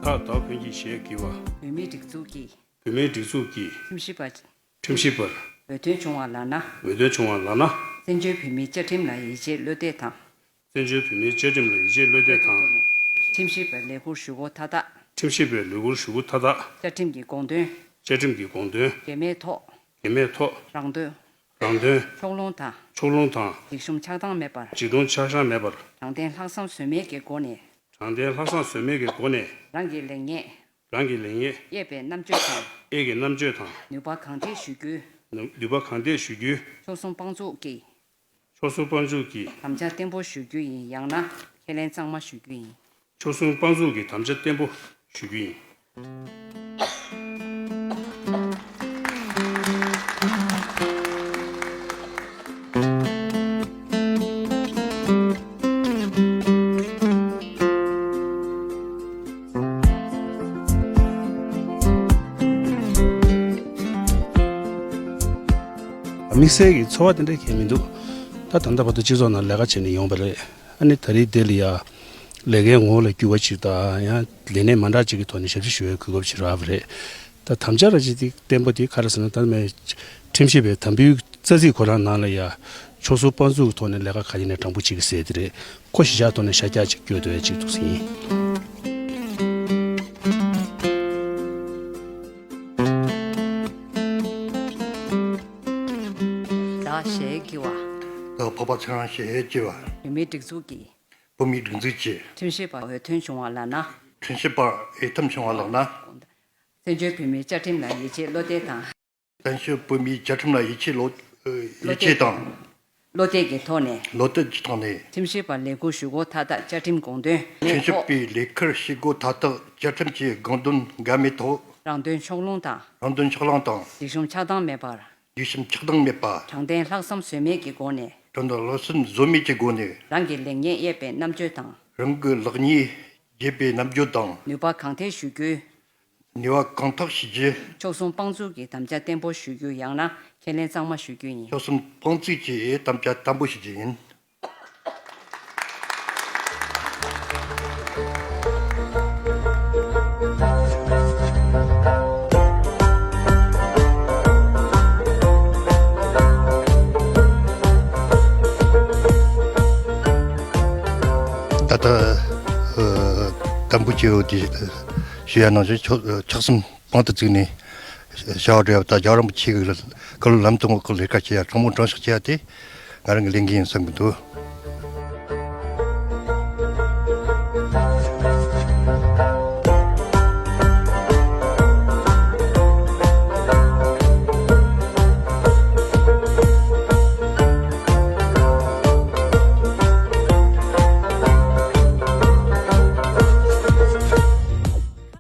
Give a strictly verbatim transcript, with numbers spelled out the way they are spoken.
ཁྲག་བདག་ཕུན་གྱི་ཞལ་དགྱེས་པ། བོད་མིའི་སྒྲིག་འཛུགས་ཀྱི། བོད་མིའི་སྒྲིག་འཛུགས་ཀྱི། ཁྲིམས་ཞིབ་པ། ཁྲིམས་ཞིབ་པར། འོས་ཐོན་བྱུང་བ་ལགས་ན། འོས་ཐོན་བྱུང་བ་ལགས་ན། བཙན་བྱོལ་བོད་མིའི་བཅའ་ཁྲིམས་ལ་ཡིད་ཆེས་བློ་གཏད་དང་། བཙན་བྱོལ་བོད་མིའི་བཅའ་ཁྲིམས་ལ་ཡིད་ཆེས་བློ་གཏད་དང་། ཁྲིམས་ཞིབ་པའི་ལས་ཁུར་ཞུ་སྒོ་མཐའ་དག་ཁྲིམས་ཞིབ་པའི་ལས་ཁུར་ཞུ་སྒོ་མཐའ་དག་བཅའ་ཁྲིམས་ཀྱི་དགོངས་དོན། བཅའ་ཁྲིམས་ཀྱི་དགོངས་དོན། འགལ་མེད་ཐོག་འགལ་མེད་ཐོག་རང་དོན། རང་དོན། ཕྱོགས་ལྷུང་དང་། ཕྱོགས་ལྷུང་དང་། འཇིགས་ཞུམ་ཆགས་སྡང་མེད་པར། འཇིགས་ཞུམ་ཆགས་སྡང་མེད་པར། དྲང་བདེན་ལྷག་བསམ་ཟོལ་མེད་ཀྱི་སྒོ་ནས། དྲང་བདེན་ལྷག་བསམ་ཟོལ་མེད་ཀྱི་སྒོ་ནས། རང་གི་ལེགས་ཉེས། རང་གི་ལེགས་ཉེས། གཡས་པའི་རྣམ་དཔྱོད་དང་། གཡས་ཀྱི་རྣམ་དཔྱོད་དང་། ནུས་པ་གང་ཐད་ཞུ་རྒྱུའི། ནུ་ནུས་པ་གང་ཐད་ཞུ་རྒྱུའི། ཆོལ་གསུམ་དཔང་འཛུགས་ཀྱི། ཆོལ་གསུམ་དཔང་འཛུགས་ཀྱི། དམ་བཅའ་བརྟན་པོ་ཞུ་རྒྱུ་ཡིན། ཡང་ན་ཁས་ལེན་གཙང་མ་ཞུ་རྒྱུ་ཡིན། ཆོལ་གསུམ་དཔང་འཛུགས་ཀྱི་དམ་བཅའ་བརྟན་པོ་ཞུ་རྒྱུ་ཡིན། དམིགས་བསལ་གྱི་ཚོར་བ་དེ་འདྲ་གང་ཡང་མི་འདུག་ད་ད་ལྟ་བར་དུ་སྤྱི་ཚོགས་ནང་ལས་ཀ་བྱས་ནས་ཡོང་བ་རེད། ཨ་ནི་ད་རེས་འདི་ལ་ཡ་ལས་ཀའི་ངོ་བོ་ལ་འགྱུར་བ་ཅིག་དང་ཡང་ལས་གནས་མ་འདྲ་ཅིག་གི་ཐོག་ནས་ཞབས་ཕྱི་ཞུ་བའི་གོ་སྐབས་ཅིག་རག་པ་རེད། ད་དམ་བཅའ་ར་ཅིག་དེ་བརྟན་པོ་དེ་ག་རེ་ཟེར་ན། ད་མའི་ཁྲིམས་ཞིབ་པའི་དམ་འབུལ་རྩ་ཚིག་ཁོ་རང་ནང་ལ་ཡ་ཆོལ་གསུམ་དཔང་འཛུགས་ཀྱི་ཐོག་ནས་ལས་ཀ་ག་ཡིན་ནའི་དྲང་པོ་བྱེད་ཀྱི་ཟེར་དེ་རེད། ཁོ་གཞིས་ཆགས་ཐོག་ནས་ཤར་རྒྱག་ཅིག་བསྐྱོད་འདོད་ཡ་ཅིག་འདུག་ཟེར་ཡིན། བདག་ཞལ་དགྱེས་པ། བདག་འཕགས་པ་ཚེ་རིང་ཞལ་དགྱེས་པ། བོད་མིའི་སྒྲིག་འཛུགས་ཀྱི། བོད་མིའི་སྒྲིག་འཛུགས་ཀྱི། ཁྲིམས་ཞིབ་པར་འོས་ཐོན་བྱུང་བ་ལགས་ན། ཁྲིམས་ཞིབ་པར་འོས་ཐོན་བྱུང་བ་ལགས་ན། བཙན་བྱོལ་བོད་མིའི་བཅའ་ཁྲིམས་ལ་ཡིད་ཆེས་བློ་གཏད་དང་། བཙན་བྱོལ་བོད་མིའི་བཅའ་ཁྲིམས་ལ་ཡིད་ཆེས་བློ་ཡིད་ཆེས་དང་། བློ་གཏད་ཀྱི་ཐོག་ནས། བློ་གཏད་ཀྱི་ཐོག་ནས། ཁྲིམས་ཞིབ་པར་ལས་ཁུར་ཞུ་སྒོ་མཐའ་དག་བཅའ་ཁྲིམས་དགོངས་དོན། ཁྲིམས་ཞིབ་པའི་ལས་ཁུར་ཞུ་སྒོ་མཐའ་དག་བཅའ་ཁྲིམས་ཀྱི་དགོངས་དོན་འགལ་མེད་ཐོག་རང་དོན་ཕྱོགས་ལྷུང་དང་། རང་དོན་ཕྱོགས་ལྷུང་དང་། འཇིགས་ཞུམ་ཆགས་སྡང་མེད་པར། འཇིགས་ཞུམ་ཆགས་སྡང་མེད་པ། དྲང་བདེན་ལྷག་བསམ་ཟོལ་མེད་ཀྱི་སྒོ་ནས། དྲང་བདེན་ལྷག་བསམ་ཟོལ་མེད་ཀྱི་སྒོ་ནས། རང་གི་ལེགས་ཉེས་གཡས་པའི་རྣམ་དཔྱོད་དང་། རང་གི་ལེགས་ཉེས་གཡས་པའི་རྣམ་དཔྱོད་དང་། ནུས་པ་གང་ཐད་ཞུ་རྒྱུའི། ནུས་པ་གང་ཐད་ཞུ་རྒྱུའི། ཆོལ་གསུམ་དཔང་འཛུགས་ཀྱི་དམ་བཅའ་བརྟན་པོ་ཞུ་རྒྱུ་ཡང་ན་ཁས་ལེན་གཙང་མ་ཞུ་རྒྱུ་ཡིན། ཆོལ་གསུམ་དཔང་བཙུགས་ཀྱི་དམ་བཅའ་བརྟན་པོ་ཞུ་རྒྱུ་ཡིན། ད་ལྟ་ཨ་དམ་འབུལ་ཆེ་བོ་དེ་ཞུ་ཡ་ནང་བཞིན་ཆོལ་ཆོལ་གསུམ་དཔང་དུ་བཙུགས་ནས་བྱ་བ་སྒྲུབ་ཡ་དང་། རྒྱལ་བ་རིན་པོ་ཆེ་གི་སྐུ་ལུས་ལམ་དུ་བསྔོག་གི་ལས་ཀ་བྱེད་ཡ། དྲང་མོ་དྲང་བཞག་བྱེད་ཡ་དེ་ང་རང་གི་ལས་འགན་ཡིན་བསམ་གྱི་འདུག